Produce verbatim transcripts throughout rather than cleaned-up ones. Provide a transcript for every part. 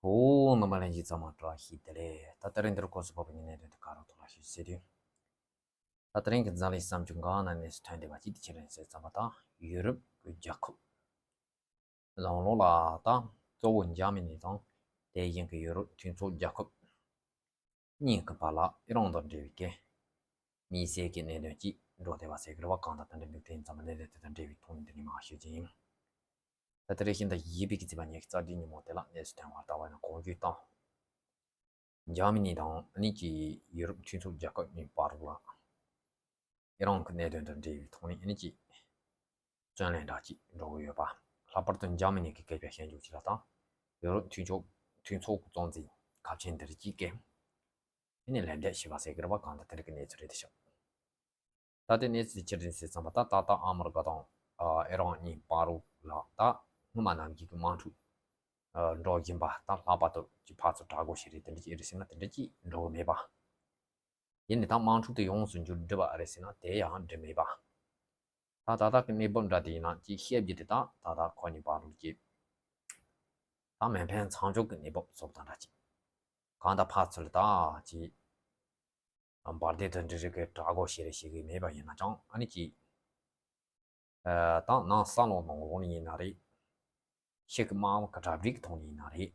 ཨོ། རྣམ་པ་ལྷན་རྒྱས་ཚང་མ་བཀྲ་ཤིས་བདེ་ལེགས། ད་དེ་རིང་འདིར་སྐོར་སུ་བབས་པའི་གནད་དོན་དེ་ག་རུ་ཐོག་ལ་ཞུ་ཟེར་དུས། ད་དེ་རིང་གི་འཛམ་གླིང་བསམ་བློ་འགའ་ན་གནས་སུ་ཐོན་བསྡད་པ་ཅིག་དེ་ཕྱི་རིང་ཟེར་ཙམ་པ་དང་ཡུ་རོབ་ཀྱི་རྒྱལ་ཁབ། ལམ་ལུགས་ལ་ད་གཙོ་བོ་འཇར་མ་ནི་དང་དེ་བཞིན་གྱི་ཡུ་རོབ་མཐུན་ཚོགས་རྒྱལ་ཁབ་གཉིས་ཀྱི་བར་ལ་ཨི་རན་དང་འབྲེལ་བའི་གི་དམིགས་བསལ་གྱི་གནད་དོན་ཅིག་འགྲོ་བསྡད་པ་ཟེར་གི་རེད་བ། གང་ལྟར་དེ་འདྲ་འདུག་དེ་ཡིན་ཙང་གནད་དོན་དེ་དང་འབྲེལ་བའི་ཐོག་ནས་འདི་ནས་མར་ཞུ་རྒྱུ་ཡིན། ད་དེ་རིང་ཤིང་རྟ་བཞི་པའི་གི་ཚེས་པ་ཉི་ཤུ་རྩ་བདུན་ཉིན་མོ་དེ་ལ་གནས་སུ་ཐོན་བར་ལྟ་བ་ཡིན་ན་གོང་ཞུས་དང་། འཇར་མ་ནི་དང་ཨ་ནི་ཀྱི་ཡུ་རོབ་མཐུན་ཚོགས་རྒྱལ་ཁབ་གཉིས་བར་ལ་ཨི་རན་གྱི་གནད་དོན་དང་འབྲེལ་བའི་ཐོག་ནས་ཨ་ནི་ཀྱི་བརྩོན་ལེན་འདྲ་ཅིག་འགྲོ་གི་ཡོད་པ། ལྷག་པར་དུ་འཇར་མ་ནི་གི་སྐད་ཆ་བཤད་འཇོག་ཅིག་ལ་དང་ཡུ་རོབ་མཐུན་ཚོགས་མཐུན་ཚོགས་ཀྱི་གཙོ་འཛིན་ཁ་ཆེན་དེ་རིགས་ཀྱིས་ཨ་ནི་ལན་འདེབས་བྱས་པ་ཟེར་གི་རེད་བ། གང་ལྟར་དེ་འདྲ་གི་གནས་ཚུལ་རེད་དེ་ཤག་ད་ལྟའི་གནས་ཚུལ་ཕྱིར་དྲན་བྱས་ཙམ་པ་ད་ད་ལྟ་ཨ་མི་རི་ཀ་དང་ཨ་ཨི་རན་གཉིས་བར་ལ་ད་སྔོན་མ་ནང་བཞིན་གྱི་དམག་འཁྲུག་ཨ་འགྲོ་བཞིན་པ་ད་ལྷག་པར་དུ་ཀྱི་ཕར་ཚུར་དྲག་རྒོལ་བྱེད་རེས་དེ་འདྲ་ཅིག་རེད་ཟེར་ན་དེ་འདྲ་ཅིག་འགྲོ་གི་མེད་པ། ཡིན་ནའི་ད་དམག་འཁྲུག་དེ་ཡོངས་སུ་མཇུག་བསྒྲིལ་བ་རེད་ཟེར་ན་དེ་ཡང་འགྲིག་མེད་པ། ད་ད་ལྟ་གི་གནས་བབ་འདྲ་དེ་ཡིན་ན་ཅིག་བཤད་རྒྱུ་དེ་ད་ད་ལྟ་ཁོ་གཉིས་བར་ལ་ཅིག་ད་མེ་འཕེན་མཚམས་འཇོག་གི་གནས་བབ་བཟོ་དང་འདྲ་ཅིག་གང་ལྟར་ཕར་ཚུར་ད་ཅིག་འབར་མདེལ་དང་འབྲེལ་བའི་དྲག་རྒོལ་བྱེད་རེས་བྱེད་ཀྱི་མེད་པ་ཡིན་ན་ཅང་ཨ་ནི་ཅིག་ཨ་དང་ནང་བསམ་བློ་ནང་ལོགས་ནས་ཡིན་ན་རེད། ཕྱི་གི་དམག་མི་གི་གྲ་སྒྲིག་གི་ཐོག་ནས་ཡིན་ན་རེད།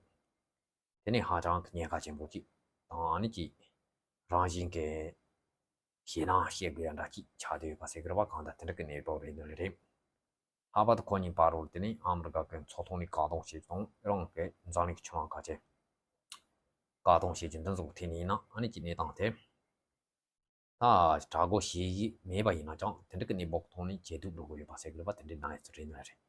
དེ་ནི་ཧ་ཅང་གི་ཉེན་ཁ་ཆེན་པོ་ཅིག་དང་ཨ་ནི་ཅིག་རང་བཞིན་གྱི་ཞེད་སྣང་བྱེད་དགོས་ཡ་འདྲ་ཅིག་ཆགས་བསྡད་ཡོད་པ་ཟེར་གི་རེད་བ། གང་ལྟར་དེ་འདྲ་གི་གནས་བབ་རེད་འདུག་ལེ་རེད། ལྷག་པར་དུ་ཁོ་གཉིས་བར་རུ་དེ་ནི་ཨ་མི་རི་ཀ་གི་ཚོགས་ཐོག་ནས་བཀག་སྡོམ་བྱེད་སྟངས་ཨི་རན་གྱི་འཛམ་གླིང་གི་ཆུ་ལམ་ཁ་ཆེ་བཀག་སྡོམ་བྱེད་རྒྱུ་འདི་ཚོ་གི་ཐད་ནས་ཡིན་ན་ཨ་ནི་ཀྱི་གནས་སྟངས་དེ་ད་དྲག་རྒོལ་བྱེད་ཡི་མེད་པ་ཡིན་ན་ཀྱང་དེ་འདྲ་གི་གནས་བབ་ཐོག་ནས་ཇེ་སྡུག་འགྲོ་གི་ཡོད་པ་ཟེར་གི་རེད་པ། དེ་འདྲའི་གནས་ཚུལ་རེད་ནི་རེད།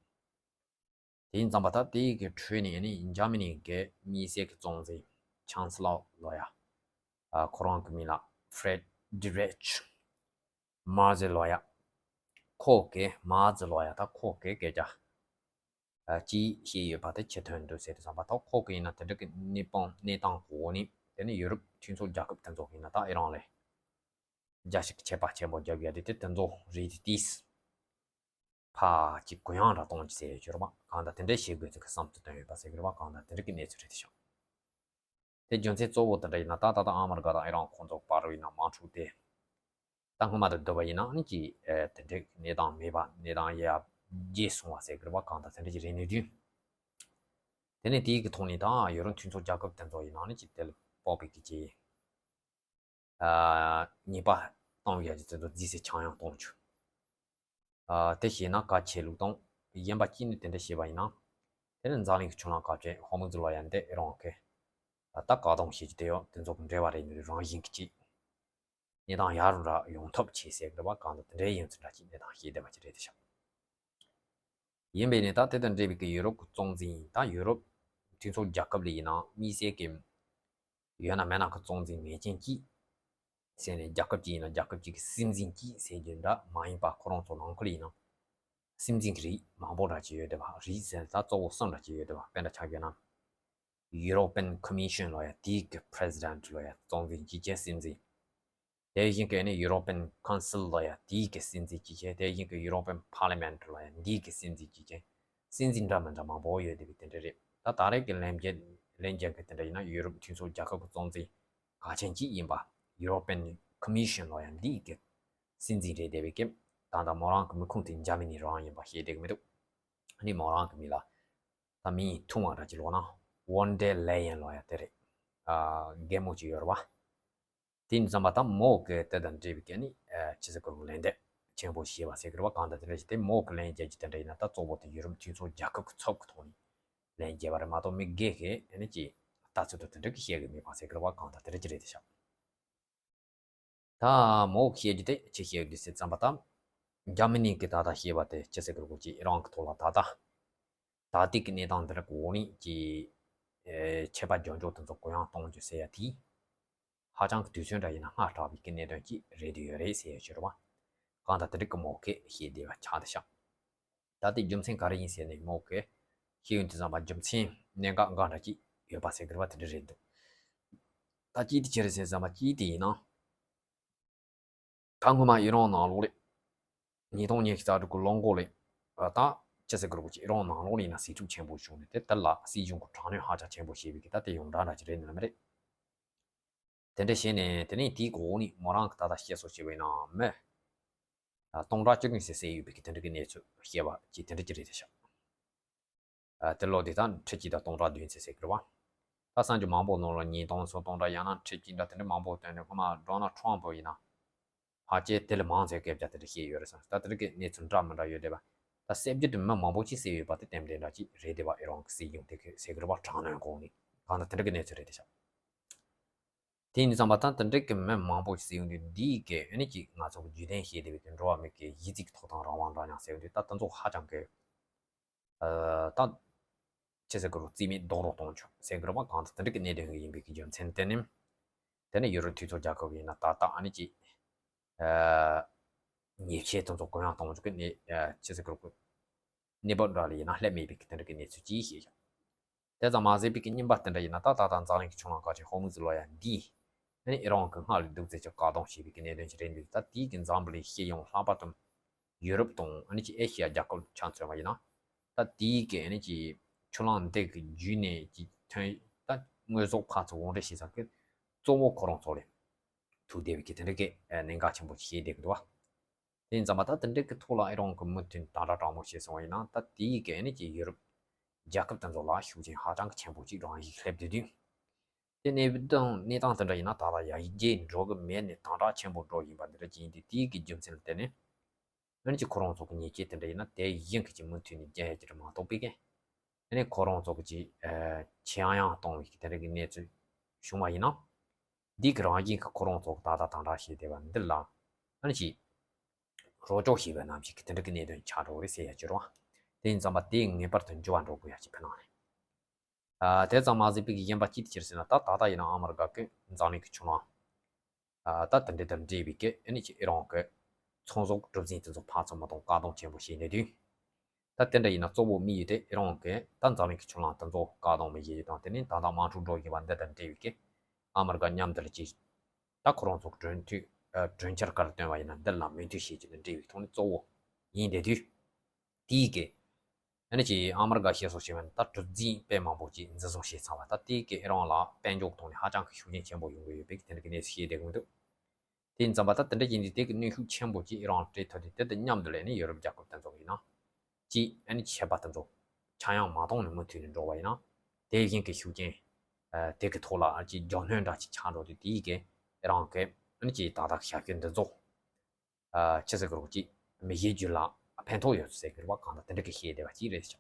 དེ་ཡིན་ཙང་པ་ད་དེ་ཡི་གི་ཁྲོད་ནས་ཨ་ནི་འཇར་མ་ནི་གི་དམིགས་བསལ་གྱི་གཙོ་འཛིན་ཆན་སི་ལོ་ལོ་ཡ། ཨ་ཁོ་རང་གི་མིང་ལ་ཧྥྲེད་ཌི་རེཆ་མར་ཛེ་ལོ་ཡ། ཁོ་གི་མར་ཛེ་ལོ་ཡ་ད་ཁོ་གི་སྐད་ཆ་ཨ་ཅིག་བཤད་ཡོད་པ་དེ་ཆེ་ཐོན་འདུག་ཟེར་དུས་ཙམ་པ་ད་ཁོ་གི་ཡིན་ན་དེ་འདྲ་གི་གནས་སྟངས་གནས་སྟངས་གོ་ནས་དེ་ནི་ཡུ་རོབ་མཐུན་ཚོགས་རྒྱལ་ཁབ་དེ་ཚོ་གི་ཡིན་ན་ད་ཨི་རན་ལས་རྒྱ་ཞིག་ཆད་པ་ཆེན་པོ་རྒྱབ་ཡ་དེ་དེ་དེ་ཚོ་རེད་དེ་ཕར་ཅིག་གུ་ཡངས་ར་གཏོང་རྒྱུ་ཟེར་ཡོད་ཅོར་བ་གང་ལྟར་དེ་འདྲའི་བྱེད་དགོས་ཚུལ་གྱི་བསམ་ཚུལ་བཏོན་ཡོད་པ་ཟེར་གི་རེད་བ། གང་ལྟར་དེ་འདྲ་གི་གནས་ཚུལ་རེད་དེ་ཤག་དེ་རྒྱུ་མཚན་གཙོ་བོ་དེ་འདྲ་ཡིན་ན་ད་ད་ལྟ་ཨ་མི་རི་ཀ་དང་ཨི་རན་ཁོང་ཚོ་བར་རུ་ཡིན་ན་དམག་འཁྲུག་དེ་ད་སྔོན་མ་དང་བསྡུར་བ་ཡིན་ན་ཨ་ནི་ཅིག་ཨེ་དེ་འདྲའི་གནས་སྟངས་མེད་པ་གནས་སྟངས་ཡར་རྒྱས་སོང་བ་ཟེར་གི་རེད་བ། གང་ལྟར་དེ་འདྲ་ཅིག་རེད་ནས་དུས་དེ་ནས་དེའི་གི་ཐོག་ནས་ད་ཡུ་རོབ་མཐུན་ཚོགས་རྒྱལ་ཁབ་དེ་ཚོ་ཡིན་ན་ཨ་ནི་ཅིག་དེ་ལ་དཔག་པའི་གི་ཅིག་ཉེས་པ་གཏོང་ཡ་ཅིག་དེ་ཚོ་རྫིས་སེ་ཆག་ཡང་གཏོང་རྒྱུ། ཨ་དེ་བྱས་ན་གལ་ཆེ་ལུགས་དང་གཞན་པ་གཅིག་ནི་དེ་འདྲ་བྱས་པ་ཡིན་ན། དེ་ནི་འཛམ་གླིང་གི་ཆུ་ལམ་ཁ་ཆེ་ཧོར་མུ་ཛི་ལོ་ཡ་འདི་ཨི་རན་གི་ད་བཀག་སྡོམ་བྱེད་ཀྱི་དེ་ཡང་དེ་ཚོ་གི་འབྲེལ་བ་རེད་ནི་རང་བཞིན་གྱི་ཅིག་གནས་སྟངས་ཡར་རུ་འདྲ་ཡོང་ཐབས་བྱེད་ཟེར་འདྲ་བ་གང་དུ་དེ་འདྲའི་ཡིན་ཚུལ་འདྲ་ཅིག་གནས་སྟངས་ཤེས་བསྡད་པ་ཅིག་རེད་དེ་ཤག་ཡིན་པས་ནི་ད་དེ་དང་འབྲེལ་བའི་གི་ཡུ་རོབ་ཀྱི་གཙོ་འཛིན་ད་ཡུ་རོབ་མཐུན་ཚོགས་རྒྱལ་ཁབ་ལ་ཡིན་ན་དམིགས་བསལ་གྱི་ཡོད་ན་མེད་ན་གི་གཙོ་འཛིན་ངེས་ཅན་གྱིས་ཟེར་ནས་རྒྱལ་ཁབ་ཅིག་ཡིན་ན་རྒྱལ་ཁབ་ཅིག་གི་སྲིད་འཛིན་གྱིས་ཟེར་རྒྱུ་འདྲ་མ་ཡིན་པ་ཁོ་རང་ཚོ་ནང་ཁུལ་ཡིན་ན་སྲིད་འཛིན་གྱི་རིགས་མང་པོ་འདྲ་ཅིག་ཡོད་བསྡད་པ། རིགས་ཟེར་ད་གཙོ་བོ་གསུམ་འདྲ་ཅིག་ཡོད་བསྡད་པ། དཔེ་འདྲ་ཆ་བཞག་ན་European Commission ལོ་ཡ་དེའི་གི་President ལོ་ཡ་གཙོ་འཛིན་གྱི་ཅན་སྲིད་འཛིན། དེ་བཞིན་གྱི་ནི་European Council ལོ་ཡ་དེའི་གི་སྲིད་འཛིན་གྱི་ཅན། དེ་བཞིན་གྱི་European Parliament ལོ་ཡ་འདིའི་གི་སྲིད་འཛིན་གྱི་ཅན། སྲིད་འཛིན་འདྲ་མི་འདྲ་མང་པོ་ཡོད་བསྡད་པའི་དེ་འདྲ་རེད། ད་ད་རེས་ཀྱི་ལན་འཇལ་ལན་འཇལ་གྱི་དེ་འདྲ་ཡིན་ན་ཡུ་རོབ་མཐུན་ཚོགས་རྒྱལ་ཁབ་ཀྱི་གཙོ་འཛིན་གལ་ཆེན་གཅིག་ཡིན་པ་European Commission ལོ་ཡ་འདིའི་གི་སྲིད་འཛིན་རེད་བསྡད་པའི་ཀྱི་ད་ལྟ་མོ་རང་གི་མི་ཁུངས་དེ་འཇར་མ་ནི་རང་ཡིན་པ་ཤེས་བསྡད་ཀྱི་མི་འདུག་ཨ་ནི་མོ་རང་གི་མི་ལ་ད་མིང་ཐུང་བ་འདྲ་ཅིག་ལོག་ན་Von der Leyen ལོ་ཡ་དེ་རེད། ཨ་རྒན་མོ་ཅིག་ཡོད་རེད་བ། དེ་ཡིན་ཙམ་པ་ད་མོ་གི་དེ་དང་འབྲེལ་བའི་གི་ནི་ཨ་ཅི་ཟེར་དགོས་རེད། ལན་འདེབས་ཆེན་པོ་བྱས་པ་ཟེར་གི་རེད་བ། གང་ལྟར་དེ་འདྲ་ཞིག་དེ་མོ་གི་ལན་རྒྱག་རྒྱུ་དེ་འདྲ་ཡིན་ན་ད་གཙོ་བོ་དེ་ཡུ་རོབ་མཐུན་ཚོགས་རྒྱལ་ཁབ་ཀྱི་ཚབ་ཀྱི་ཐོག་ནས་ལན་རྒྱག་པ་རེད་མ་གཏོགས་མི་སྒེར་གྱི་ཨ་ནི་ཅིག་ལྟ་ཚུལ་དང་དེ་འདྲ་གི་བཤད་གི་མེད་པ་ཟེར་གི་རེད་བ། གང་ལྟར་དེ་འདྲ་ཅིག་རེད་དེ་ཤག་ད་མོ་བཤད་རྒྱུ་དེ་ཅི་བཤད་རྒྱུ་ཟེར་ཙམ་པ་ད་འཇར་མ་ནི་གི་ད་ལྟ་བཤད་པ་དེ་ཅི་ཟེར་གི་རེད་གོ་ཅི་ཨི་རན་གི་ཐོག་ལ་ད་ལྟ་ད་ལྟའི་གི་གནས་སྟངས་འདི་རིགས་འོག་ནས་ཀྱི་ཨེ་ཆད་པ་རྒྱག་འཇོག་དེ་ཚོ་གུ་ཡངས་གཏོང་རྒྱུ་ཟེར་ཡ་དེ་ཧ་ཅང་གི་དུས་ཚོད་འདྲ་ཡིན་ན་སྔ་དྲགས་པའི་གི་གནད་དོན་ཅིག་རེད་དུ་ཡོད་རེད་ཟེར་ཡ་ཅིག་རེད་བ། གང་ལྟར་དེ་འདྲ་གི་མོ་གི་བཤད་བསྡད་པ་ཆགས་དེ་ཤག་ད་དེ་རྒྱུ་མཚན་ག་རེ་ཡིན་ཟེར་ནས་མོ་གི་ཤེས་ཡོན་དུ་བསམ་པ་རྒྱུ་མཚན་གནད་འགག་འགའ་འདྲ་ཅིག་ཡོད་པ་ཟེར་གི་རེད་བ། དེ་འདྲ་རེད་འདུག་ད་ཅིའི་དེ་ཅི་རེད་ཟེར་བསམ་པ་ཅིའི་དེ་ཡིན་ན། ད་སྔོན་མ་ཨི་རན་ནང་ལོགས་ལས་ཉིས་སྟོང་ཉི་ཤུ་རྩ་དྲུག་གི་ལོ་འགོ་ལས་ད་ ཅི་ཟེར་དགོས་རེད། ཁོ་ཅིག་རང་ནང་ལོགས་ལ་ཡིན་ན་སྲིད་སྐྱོང་ཆེན་པོ་བྱུང་ནས་དེ་དེ་ལ་སྲིད་གཞུང་གི་དྲག་གནོན་ཧ་ཅང་ཆེན་པོ་བྱས་པའི་གི་ད་དེ་ཡོངས་གྲགས་འདྲ་ཅིག་རེད་ནི་ལ་མི་རེད། དེ་འདྲ་བྱས་ནས་དེ་ནས་དེའི་གོང་ནས་མོ་རང་གི་ད་ལྟ་བཤད་སྲོལ་བྱས་པ་ཡིན་ན་མི་སྟོང་ཕྲག་བཅུ་བདུན་ཙམ་བསད་ཡོད་པའི་གི་དེ་འདྲ་གི་གནས་ཚུལ་བཤད་པ་ཅིག་དེ་འདྲ་ཅིག་རེད་དེ་ཤག་ཨ། དེ་ལོ་དེ་དང་ཁྲི་གཅིག་དང་སྟོང་ཕྲག་བདུན་ཙམ་ཟེར་གི་རེད་བ། ད་གསར་འགྱུར་མང་པོ་ནང་ལ་ཉིས་སྟོང་སོ་སྟོང་ཕྲག་ཡང་ན་ཁྲི་གཅིག་འདྲ་དེ་འདྲ་མང་པོ་བཏོན་ནས་ཁོ་མ་ཌོ་ནལ་ཊམ་པ་ཡིན་ན་ཕལ་ཆེར་དེ་ལས་མང་ཙམ་སྐད་ཆ་དེ་འདྲ་བཤད་ཡོད་རེད་བསམ། ད་དེ་འདྲ་གི་གནས་ཚུལ་འདྲ་མི་འདྲ་ཡོད་བསྡད་པ། ད་གསར་འགྱུར་དུ་མི་མང་པོ་ཅིག་བསད་ཡོད་པ་དེ་ཏན་ཏན་འདྲ་ཅིག་རེད་བསྡད་པ། ཨི་རན་གི་སྲིད་གཞུང་དེ་གི་ཟེར་གི་རེད་བ། དྲག་གནོན་གོང་ནས་གང་ལྟར་དེ་འདྲ་གི་གནས་ཚུལ་རེད་དེ་ཤག་དེ་ཡིན་དུས་ཙམ་པ་ད་དེ་འདྲ་གི་མི་མང་པོ་ཞིག་བསད་ཡོང་དུས་འདིའི་གི་ཨ་ནི་ཅིག་ང་ཚོ་གི་བརྒྱུད་ལྡན་བཤད་བསྡད་པའི་གི་འགྲོ་བ་མི་གི་གཞི་རྩའི་ཐོབ་ཐང་རང་དབང་འདྲ་མཉམ་ཟེར་ཡོང་དུས་ད་དེ་ཚོ་ཧ་ཅང་གི་ཨ། ད་ཅི་ཟེར་དགོས་རེད། རྩིས་མེད་རྡོག་རོག་གཏོང་ཆོག་ཟེར་གི་རེད་བ། གང་ལྟར་དེ་འདྲ་གི་གནད་དོན་གི་ཡིན་པའི་གི་རྒྱུ་མཚན་དེ་ནི་དེ་ནི་ཡུ་རོབ་དུས་ཚོགས་རྒྱལ་ཁབ་ཡིན་ན་ད་ལྟ་ཨ་ནི་ཅིག་ཨ། ཉེས་ཆད་དེ་ཚོ་གུ་ཡངས་གཏོང་ཆོག་གི་གནས་ཨ། ཅི་ཟེར་དགོས་རེད། གནས་བབ་འདྲ་ལ་ཡིན་ན་སླེབས་མེད་པའི་གི་དེ་འདྲ་གི་གནས་ཚུལ་ཅིག་བཤད་ཤག་དེ་ཙམ་མ་ཟད་པའི་གི་རྙིང་པ་དེ་འདྲ་ཡིན་ན་ད་ད་ལྟ་འཛམ་གླིང་གི་ཆུ་ལམ་ཁ་ཆེ་ཧོར་མུ་ཛི་ལོ་ཡ་འདི་ཨ་ནི་ཨི་རན་གི་སྔར་ལས་སྡུག་ཙམ་ཅིག་བཀག་སྡོམ་བྱས་པའི་གི་གནད་དོན་ཅིག་རེད་འདུག་ད་དེའི་གི་འཛམ་བུ་གླིང་སྤྱི་ཡོངས་ལྷག་པར་དུ་ཡུ་རོབ་དང་ཨ་ནི་ཅིག་ཨེ་ཤི་ཡ་རྒྱལ་ཁབ་ཆ་མཚོན་པ་ཡིན་ན་ད་དེའི་གི་ཨ་ནི་ཅིག་ཆུ་ལམ་འདི་གི་བརྒྱུད་ནས་ཅིག་ཐོན་ད་དངོས་ཟོག་ཕར་ཚུར་དབོར་འདྲེན་བྱེད་ས་གི་གཙོ་བོ་ཁོ་རང་ཚོ་ལས་ཐུག་བསྡད་པའི་གི་དེ་འདྲ་གི་གནད་འགག་ཆེན་པོ་ཅིག་བྱས་བསྡད་གི་འདུག་བ། དེ་ཡིན་ཙང་མ་ད་དེ་འདྲ་གི་ཐོག་ལ་ཨི་རན་གི་མུ་མཐུད་དམ་དྲག་དྲག་མོ་བྱས་སོང་བ་ཡིན་ན་ད་དེའི་གི་ཨ་ནི་ཅིག་ཡུ་རོབ་རྒྱལ་ཁབ་དེ་ཚོ་ལ་ཤུགས་རྐྱེན་ཧ་ཅང་གི་ཆེན་པོ་ཅིག་རང་བཞིན་སླེབས་བསྡད་དུས། དེ་གནས་སྟངས་གནས་སྟངས་དེ་འདྲ་ཡིན་ན་ད་ལྟ་ཡར་རྒྱས་འགྲོ་གི་མེད་ནས་དམ་དྲག་ཆེན་པོ་འགྲོ་བཞིན་པ་འདི་འདྲ་ཅིག་ཡིན་དུས་དེའི་གི་རྒྱུ་མཚན་ལ་བརྟེན་ནས་ཨ་ནི་ཅིག་ཁོ་རང་ཚོ་གི་ཉེས་ཆད་དེ་འདྲ་ཡིན་ན་དེ་བཞིན་གི་ཅིག་མུ་མཐུད་ནས་རྒྱག་ཡ་ཅིག་རེད་མ་གཏོགས་པའི་གི་ཨ་ནི་ཁོ་རང་ཚོ་གི་ཅིག་ཨ། ཆེ་ཡང་ཡང་གཏོང་བའི་གི་དེ་འདྲ་གི་གནས་ཚུལ་བྱུང་བ་ཡིན་ན། འདི་གི་རང་བཞིན་གྱི་ཁོ་རང་ཚོ་ད་ལྟ་དམ་དྲག་བྱས་བསྡད་པ་འདི་ལ་ཨ་ནི་ཅིག་རོགས་སྐྱོར་བྱས་པ་ནང་བཞིན་གྱི་དེ་འདྲ་གི་གནད་དོན་ཆགས་འགྲོ་གི་རེད་ཟེར་ཡ་ཅིག་རེད་བ། དེ་ཡིན་ཙང་མ་དེ་ངེས་པར་དུ་འགྱུར་བ་འགྲོ་དགོས་ཡ་ཅིག་ཕན་ནག་རེད། ཨ། དེ་ཙམ་མ་ཟད་པའི་གི་གཞན་པ་ཅི་ཐད་ཟེར་ན་ད་ད་ལྟ་ཡིན་ན་ཨ་མི་རི་ཀ་གི་འཛམ་གླིང་གི་ཆུ་ལམ་ཨ། ད་དེ་འདྲ་དང་འབྲེལ་བའི་གི་ཨ་ནི་ཅིག་ཨི་རན་གི་ཚོང་ཟོག་གྲུ་གཟིངས་དེ་ཚོ་ཕར་ཚུར་མ་གཏོང་བཀག་སྡོམ་ཆེན་པོ་བྱས་ནས་དུས། ད་དེ་འདྲ་ཡིན་ན་གཙོ་བོ་དམིགས་ཡུལ་དེ་ཨི་རན་གྱིས་ད་འཛམ་གླིང་གི་ཆུ་ལམ་དེ་ཚོ་བཀག་སྡོམ་བྱེད་ཡུལ་དང་དེ་ནས་ད་ལྟ་དམག་འཁྲུག་འགྲོ་བཞིན་པ་འདི་དང་འབྲེལ་བའི་གི་ཨ་མི་རི་ཀ་མཉམ་དུ་ལ་ཅིག་ད་ཁོ་རང་ཚོ་གྲོས་མཐུན་ཨ། གྲོས་འཆར་ག་རེ་བཏོན་པ་ཡིན་ན་འདི་ལ་མོས་མཐུན་བྱེད་ཀྱི་དང་འབྲེལ་བའི་ཐོག་ནས་གཙོ་བོ་ཡིན་བསྡད་དུས། དེའི་གི་ཨ་ནི་ཅིག་ཨ་མི་རི་ཀ་བཤད་སྲོལ་བྱས་པ་ཡིན་ན་ད་གྲུ་གཟིངས་དཔེ་མང་པོ་ཅིག་འཛིན་བཟུང་བྱས་ཚར་བ། ད་དེའི་གི་ཨི་རན་ལ་དཔལ་འབྱོར་གྱི་ཐོག་ནས་ཧ་ཅང་གི་ཤུགས་རྐྱེན་ཆེན་པོ་ཡོང་གི་ཡོད་པའི་གི་དེ་འདྲ་གི་གནས་ཚུལ་བཤད་བསྡད་ཀྱི་མི་འདུག་དེ་ཡིན་ཙང་མ་ད་དེ་འདྲ་ཡིན་དུས་དེ་གི་གནོན་ཤུགས་ཆེན་པོ་ཅིག་ཨི་རན་སྤྲད་ཐུབ་དུས་དེ་དང་མཉམ་དུ་ལ་ནི་ཡུ་རོབ་རྒྱལ་ཁབ་དེ་ཚོ་ཡིན་ན་ཅིག་ཨ་ནི་ཆད་པ་དེ་ཚོ་ཆག་ཡང་མ་གཏོང་ནས་མུ་མཐུད་ནས་འགྲོ་བ་ཡིན་ན་དེ་བཞིན་གི་ཤུགས་རྐྱེན་ཨ། དེ་གི་ཐོག་ལ་ཨ་ཅིག་རྒྱུ་ནོར་འདྲ་ཅིག་ཆགས་འགྲོ་དུས་དེ་གི་ཨི་རན་གི་ཨ་ནི་ཅིག་ད་ལྟ་གི་བྱ་སྤྱོད་འདི་ཚོ་ཨ། ཅི་ཟེར་དགོས་རེད། ཅིག་མི་གཞིའི་རྒྱུད་ལ་ཕན་ཐོགས་ཡོད་ཟེར་གི་རེད་བ། གང་ལྟར་དེ་འདྲ་གི་བཤད་བསྡད་པ་ཅིག་རེད་ཤག་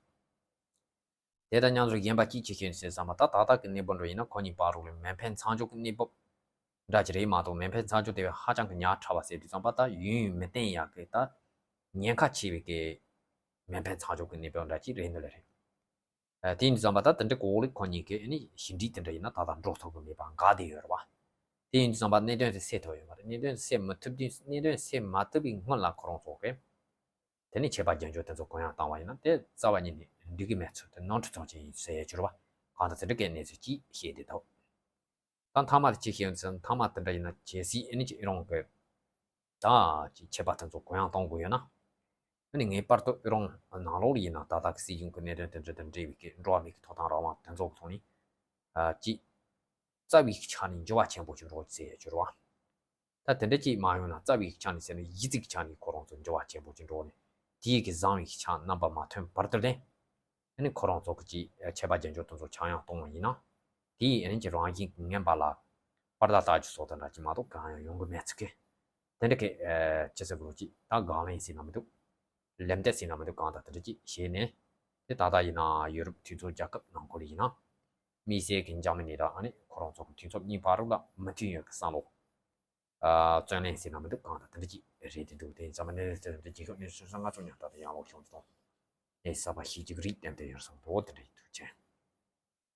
དེ་དང་མཉམ་དུ་གཞན་པ་ཅིག་ཅི་བཤད་ཟེར་བསམ་པ་ད་ད་ལྟ་གི་གནས་བབ་འདྲ་ཡིན་ན་ཁོ་གཉིས་བར་རུ་ལ་མེ་འཕེན་མཚམས་འཇོག་གི་གནས་བབ་འདྲ་ཅིག་རེད་མ་གཏོགས་མེ་འཕེན་མཚམས་འཇོག་དེ་བས་ཧ་ཅང་གི་ཉག་ཕྲ་བ་ཟེར་དུས་ཙམ་པ་ད་ཡུན་ཡུན་མི་བརྟན་ཡག་གི་ད་ཉེན་ཁ་ཆེ་བའི་གི་མེ་འཕེན་མཚམས་འཇོག་གི་གནས་བབ་འདྲ་ཅིག་རེད་འདུག་ལ་རེད། ཨ། དེ་ཡིན་དུས་ཙམ་པ་ད་དེ་འདྲ་གོ་ལེ་ཁོ་གཉིས་ཀྱི་ཨ་ནི་ཞི་འགྲིག་དེ་འདྲ་ཡིན་ན་ད་ལྟ་འགྲོ་ཐུབ་ཀྱི་མེད་པ་འགག་བསྡད་ཡོད་རེད་བ། དེ་ཡིན་དུས་ཙམ་པ་གནད་དོན་དེ་སེལ་ཐུབ་ཡོད་མ་རེད། གནད་དོན་དེ་སེལ་མི་ཐུབ་དུས་གནད་དོན་སེལ་མ་ཐུབ་པའི་སྔོན་ལ་ཁོ་རང་ཚོ་གི་དེ་ནས་ཆད་པ་རྒྱན་འཇོག་དེ་ཚོ་གུ་ཡངས་བཏང་བ་ཡིན་ན་དེ་རྩ་བ་ཉིད་ནས་འགྲིག་གི་མེད་ཚུལ་དེ་ནོར་འཁྲུལ་ཙམ་ཅིག་ཡིན་ཟེར་ཡ་གྱུར་བ། གང་ལྟར་དེ་འདྲ་གའི་གནས་ཚུལ་ཅིག་བཤད་བསྡད་འདུག་ད་མཐའ་མ་དེ་ཅི་བཤད་ཡོད་ཟེར་ན་མཐའ་མ་དེ་འདྲ་ཡིན་ན་གལ་སྲིད་ཨ་ནི་ཅིག་ཨི་རན་གི་ད་ཅིག་ཆད་པ་དེ་ཚོ་གུ་ཡངས་གཏོང་དགོས་ཡོད་ན། ཨ་ནི་ངེས་པར་དུ་ཨི་རན་ནང་ལོགས་ལ་ཡིན་ན་ད་ལྟ་གི་སྲིད་གཞུང་གི་གནད་དོན་དེ་འདྲ་དང་འབྲེལ་བའི་གི་འགྲོ་བ་མིའི་གི་ཐོབ་ཐང་རང་དབང་དེ་ཚོ་གི་ཐོག་ནས་ཨ་ཅིག་རྩ་བའི་གི་ཆ་ནས་འགྱུར་བ་ཆེན་པོ་ཞིག་འགྲོ་ཟེར་ཡ་གྱུར་བ། ད་དེ་འདྲ་ཅིག་མ་ཡོང་ན་རྩ་བའི་གི་ཆ་ནས་ཟེར་ན་གཞི་རྩའི་གི་ཆ་ནས་ཁོ་རང་ཚོ་འགྱུར་བ་ཆེན་པོ་ཞིག་འགྲོ་ནས་དེའི་གི་བཟང་བའི་གི་ཆ་རྣམ་པ་མ་ཐོན་བར་དུ་ལས། ཨ་ནི་ཁོ་རང་ཚོ་གི་ཅིག་ཆད་པ་རྒྱན་འཇོག་དེ་ཚོ་ཆག་ཡང་གཏོང་བ་ཡིན་ན། དེ་ཡིས་ཨ་ནི་ཅིག་རང་བཞིན་གྱི་ངན་པ་ལ་པར་ད་ལྟ་ཅིག་སོགས་དེ་འདྲ་ཅིག་མ་གཏོགས་གང་ཡང་ཡོང་གི་མེད་ཚུལ་གྱི། དེ་འདྲ་གི་ཅི་ཟེར་དགོས་ཅིག་ད་དགག་ལན་ཟེར་ན་མི་འདུག་ལན་འདེབས་ཟེར་ན་མི་འདུག་གང་ལྟར་དེ་འདྲ་ཅིག་བྱས་ནས། དེ་ད་ལྟ་ཡིན་ན་ཡུ་རོབ་དུས་ཚོད་རྒྱལ་ཁབ་ནང་ཁུལ་ཡིན་ན། དམིགས་བསལ་གྱི་འཇར་མ་ནི་དང་ཨ་ནི་ཁོ་རང་ཚོ་གི་དུས་ཚོད་གཉིས་བར་དུ་ལ་མི་མཐུན་ཡོད་ཀྱི་བསམ་བློ། ཨ། བརྩོན་ལེན་ཟེར་ན་མི་འདུག་གང་ལྟར་དེ་འདྲ་ཅིག་རེད་དེ་འདུག་དེ་ཡིན་ཙང་མ་ནི་དེ་འདྲ་རྒྱལ་ཁབ་གནས་ཚུལ་ལྔ་བཅུ་ཉག་ཏག་ཏག་ཡང་ལོག་བྱུང་དུས་དང་། ཨེ་གསར་པ་ཞིག་ཅིག་རིགས་ལྡན་དེ་ཡོད་སོང་དོ་དེ་འདྲ་ཡིན་འདུག་ཅན།